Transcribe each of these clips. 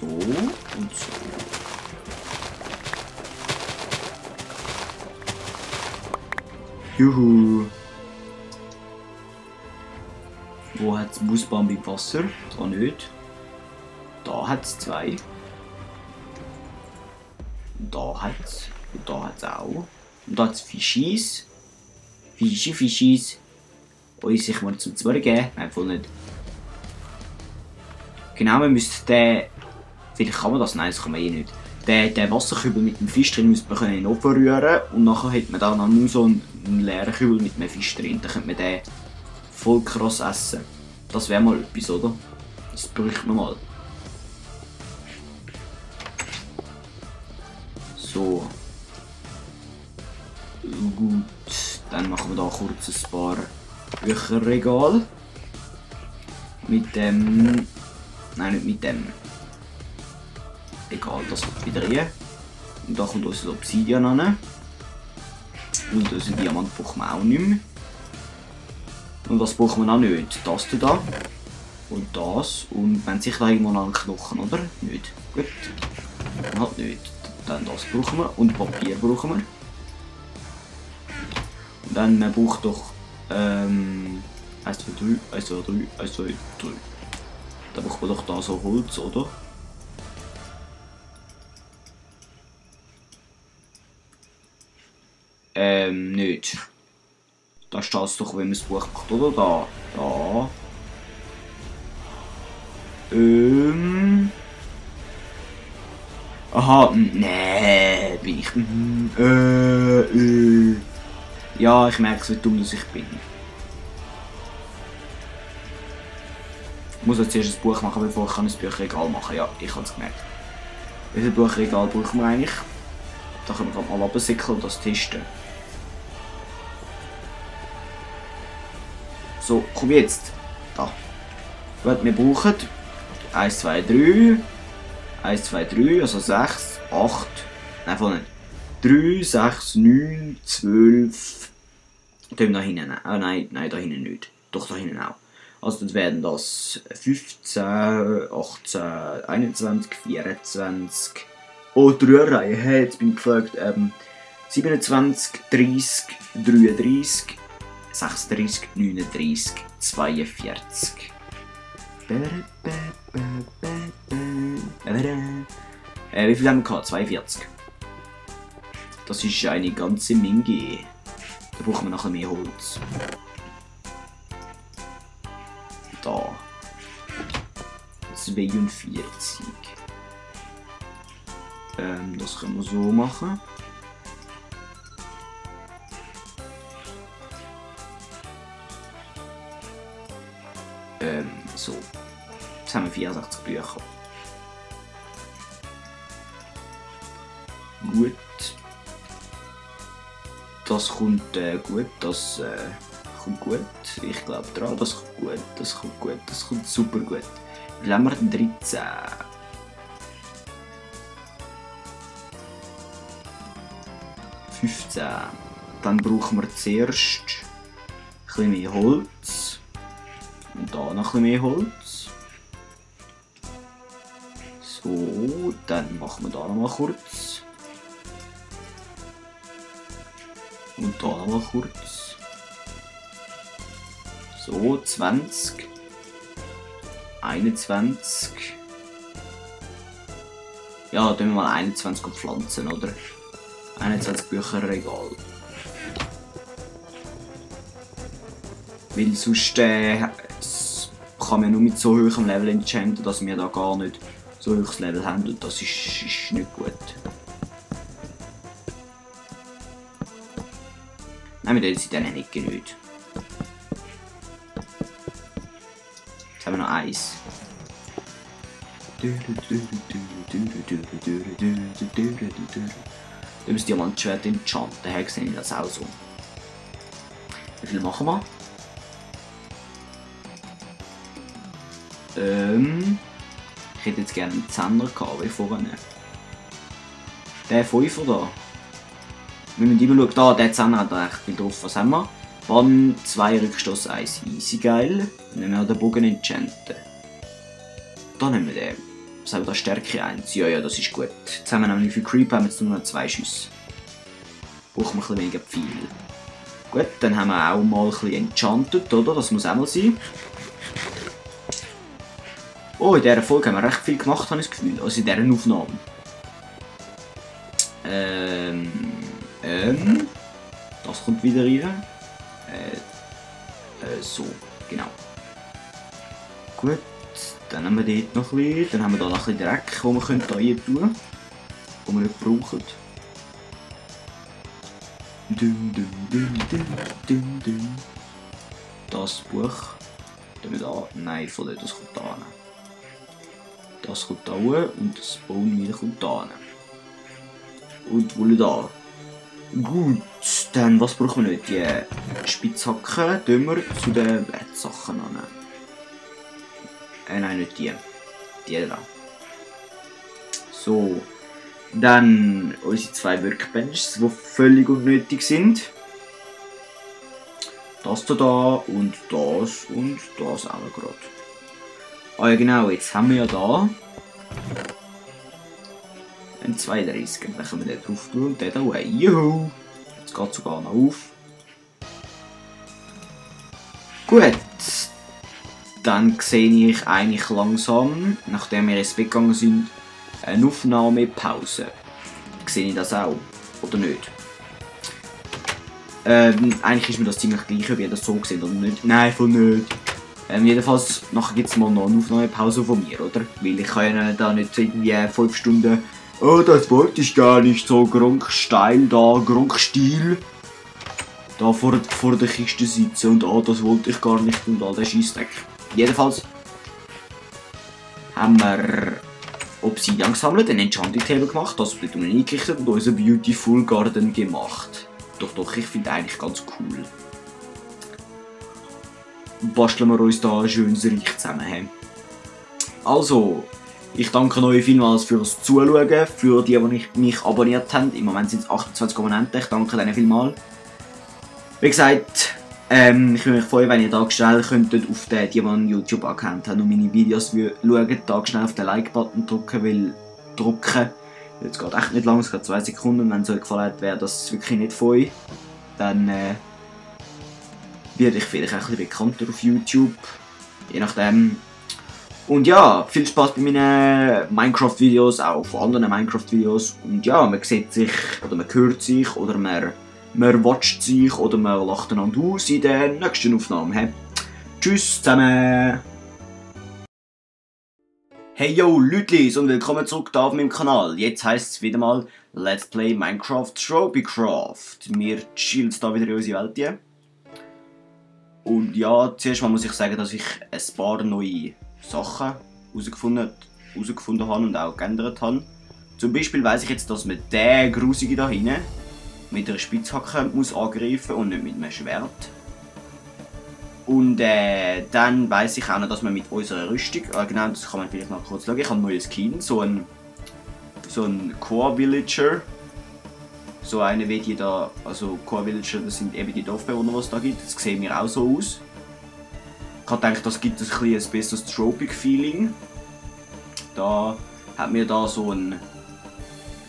und so. Juhu. Wo hat es Mausbahn beim Wasser? Da nicht. Da hat es 2. Da hat es. Und da hat es auch. Und da hat es Fischis. Fischis. Uns sich mal zum Zwerg geben. Nein, voll nicht. Genau, wir müssen den. Vielleicht kann man das, nein, das kann man eh nicht. Den Wasserkübel mit dem Fisch drin müsste man in den Ofen rühren und nachher hat man da noch nur so einen leeren Kübel mit einem Fisch drin. Dann könnte man den voll krass essen. Das wäre mal etwas, oder? Das bräuchte man mal. So. Gut, dann machen wir da kurz ein paar Bücherregal. Mit dem. Nein, nicht mit dem. Egal, das kommt wieder rein. Und da kommt unser Obsidian an. Und unser Diamant brauchen wir auch nicht mehr. Und das brauchen wir auch nicht. Das da. Und das. Und wir haben sicher irgendwo noch einen Knochen, oder? Nicht. Gut. Dann halt nicht. Dann das brauchen wir. Und Papier brauchen wir. Und dann man braucht doch 1, 2, 3, 1, 2, 3, 1, 2, 3. Da braucht man doch da so Holz, oder? Nicht. Da steht es doch, wenn man das Buch macht, oder? Da. Aha, nee, bin ich. Ja, ich merke es, wie dumm dass ich bin. Ich muss jetzt erst ein Buch machen, bevor ich ein Bücherregal machen kann. Ja, ich habe es gemerkt. Wie viel Bücherregal brauchen wir eigentlich? Da können wir gerade mal runtersickeln und das testen. So, komm jetzt. Da. Gut, wir brauchen 1, 2, 3. 1, 2, 3, also 6, 8. Nein, voll nicht. 3, 6, 9, 12. Da da hinten. Oh nein, da hinten nicht. Doch, da hinten auch. Also dann werden das 15, 18, 21, 24. Oh, 3 Reihen. Hey, jetzt bin ich gefragt. 27, 30, 33, 36, 39, 42. Wie viel haben wir gehabt? 42. Das ist eine ganze Menge. Da brauchen wir nachher mehr Holz. Da. 42. Das können wir so machen. So. Jetzt haben wir 64 Bücher. Gut. Das kommt gut, das kommt gut. Ich glaube dran, das kommt gut, das kommt gut, das kommt super gut. Wie haben wir denn 13? 15. Dann brauchen wir zuerst ein bisschen mehr Holz. Und da noch ein bisschen mehr Holz. So, dann machen wir da noch mal kurz. Und da noch mal kurz. So, 20. 21. Ja, tun wir mal 21 pflanzen, oder? 21 Bücherregal. Weil sonst kann man nur mit so hohem Level enchanten, dass wir da gar nicht so hohes Level haben und das ist nicht gut. Nein, wir tun sie dann nicht. Jetzt haben wir noch eins. Du musst Diamantschwert enchanten, daher sehe ich das auch so. Wie viel machen wir? Ich hätte jetzt gerne einen 10er gehabt, wie vorhin. Der 5er da. Wir müssen immer schauen, da, der 10er hat da echt viel drauf. Was haben wir? Bann, 2 Rückstoß, 1 easy, geil. Dann nehmen wir den Bogen enchanten. Dann nehmen wir den. Sagen wir da Stärke 1. Ja, ja, das ist gut. Jetzt haben wir nämlich für Creeper haben wir jetzt nur noch 2 Schüsse. Brauchen wir ein bisschen weniger Pfeil. Gut, dann haben wir auch mal ein bisschen enchanted, oder? Das muss auch mal sein. Oh, in dieser Folge haben wir recht viel gemacht, habe ich das Gefühl. Also in dieser Aufnahme. Das kommt wieder rein. So, genau. Gut, dann haben wir dort noch ein bisschen. Dann haben wir da noch ein bisschen Dreck, den wir hier rein tun können. Den wir nicht brauchen. Das Buch. Damit da. Nein, von dort, das kommt da hin. Das kommt da hoch und das Bone wieder kommt da hin. Und wohl da. Gut, dann was brauchen wir nicht? Die Spitzhacken tun wir zu den Wertsachen an. Nein, nicht die. Die da. So. Dann unsere 2 Workbenches, die völlig unnötig sind. Das da und das auch gerade. Ah ja genau, jetzt haben wir ja da einen 32. Dann können wir den drauf tun und den da auch. Juhu! Jetzt geht es sogar noch auf. Gut. Dann sehe ich eigentlich langsam, nachdem wir ins Bett gegangen sind, eine Aufnahmepause. Sehe ich das auch? Oder nicht? Eigentlich ist mir das ziemlich gleich, ob ihr das so gesehen oder nicht. Nein, voll nicht. Jedenfalls, nachher gibt es mal noch eine Aufnahmepause von mir, oder? Weil ich kann ja da nicht irgendwie 5 Stunden «Oh, das wollte ich gar nicht, so Gronk-Style da, Gronk-Stil» da vor der Kiste sitzen und «Oh, das wollte ich gar nicht» und all der Scheissdreck. Jedenfalls haben wir Obsidian gesammelt, einen Enchanting Table gemacht, das wird eingerichtet und unseren Beautiful Garden gemacht. Doch, ich finde eigentlich ganz cool. Basteln wir uns da ein schönes Reich zusammen. Also, ich danke euch vielmals fürs Zuschauen, für die mich abonniert haben. Im Moment sind es 28 Abonnenten, ich danke denen vielmals. Wie gesagt, ich würde mich freuen, wenn ihr da schnell könntet auf den, die einen YouTube-Account haben und meine Videos schauen, da schnell auf den Like-Button drücken, weil jetzt geht echt nicht lang, es geht 2 Sekunden, wenn es euch gefallen hat, wäre das wirklich nicht von euch. Dann werde ich vielleicht auch ein bisschen bekannter auf YouTube, je nachdem. Und ja, viel Spaß bei meinen Minecraft-Videos, auch von anderen Minecraft-Videos. Und ja, man sieht sich, oder man hört sich, oder man watcht sich, oder man lacht einander aus in der nächsten Aufnahme. Tschüss zusammen! Hey yo Leutlis und willkommen zurück da auf meinem Kanal. Jetzt heisst es wieder mal Let's Play Minecraft Tropycraft. Wir chillen da wieder in unsere Welt hier. Und ja, zuerst mal muss ich sagen, dass ich ein paar neue Sachen herausgefunden habe und auch geändert habe. Zum Beispiel weiss ich jetzt, dass man den Grusige da hinten mit einer Spitzhacke muss angreifen und nicht mit einem Schwert. Und dann weiss ich auch noch, dass man mit unserer Rüstung, genau, das kann man vielleicht noch kurz schauen, ich habe einen neuen Skin, so ein Core Villager. So eine wie die da, also Core Villager, das sind eben die Dorfbewohner, die es da gibt, das sehen mir auch so aus. Ich habe gedacht, das gibt ein besseres Tropic-Feeling. Da hat mir da so ein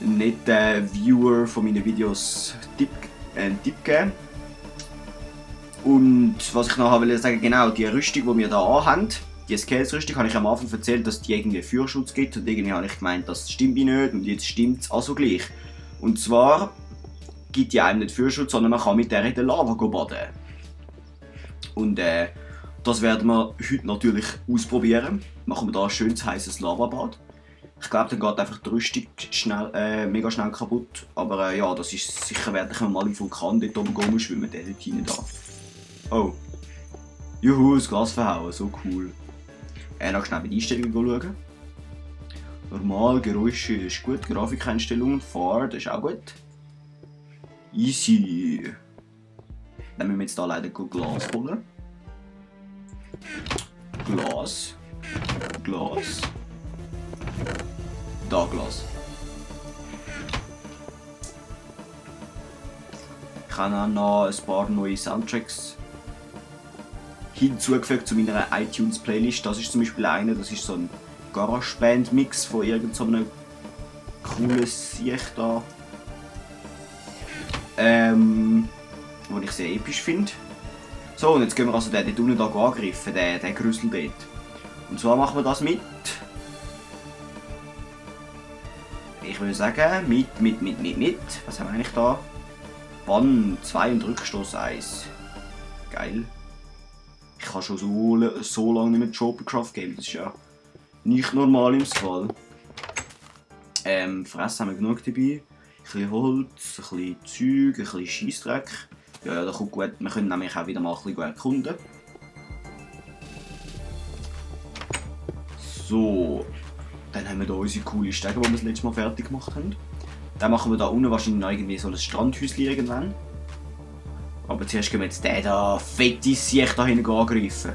netter Viewer von meinen Videos einen Tipp gegeben. Und was ich noch will sagen, genau, die Rüstung, die wir hier anhaben, die Scales-Rüstung, habe ich am Anfang erzählt, dass die irgendwie Feuerschutz gibt. Und irgendwie habe ich gemeint, das stimmt nicht und jetzt stimmt es also gleich. Und zwar gibt die einem nicht Feuerschutz, sondern man kann mit der in der Lava baden. Und das werden wir heute natürlich ausprobieren. Machen wir da ein schönes heißes Lavabad. Ich glaube, dann geht einfach die Rüstung mega schnell kaputt. Aber ja, das ist sicher wert, ich mal im Vulkan dort oben gehen schwimmen, der dort hinein da. Oh. Juhu, das Glas verhauen, so cool. Noch schnell bei den Einstellungen schauen. Normal, Geräusche ist gut, Grafikeinstellungen, Fahrt ist auch gut. Easy. Dann müssen wir jetzt hier leider Glas holen. Glas. Da Glas. Ich habe auch noch ein paar neue Soundtracks hinzugefügt zu meiner iTunes Playlist. Das ist zum Beispiel einer, das ist so ein Garage-Band-Mix von irgendeinem so coolen Sieg da. Was ich sehr episch finde. So, und jetzt gehen wir also den dort unten angreifen, den Grüssel dort. Und zwar machen wir das mit. Ich würde sagen, mit. Was haben wir eigentlich da? Bann 2 und Rückstoß 1. Geil. Ich kann schon so lange nicht mehr Jokercraft geben, das ist ja nicht normal im Fall. Fressen haben wir genug dabei. Ein bisschen Holz, ein bisschen Zeug, ein bisschen Scheissdreck. Ja, das kommt gut. Wir können nämlich auch wieder mal ein bisschen gut erkunden. So. Dann haben wir hier unsere coole Stege, die wir das letzte Mal fertig gemacht haben. Dann machen wir da unten wahrscheinlich noch irgendwie so ein Strandhäuschen irgendwann. Aber zuerst gehen wir jetzt den da fette Sieg da hinten angreifen.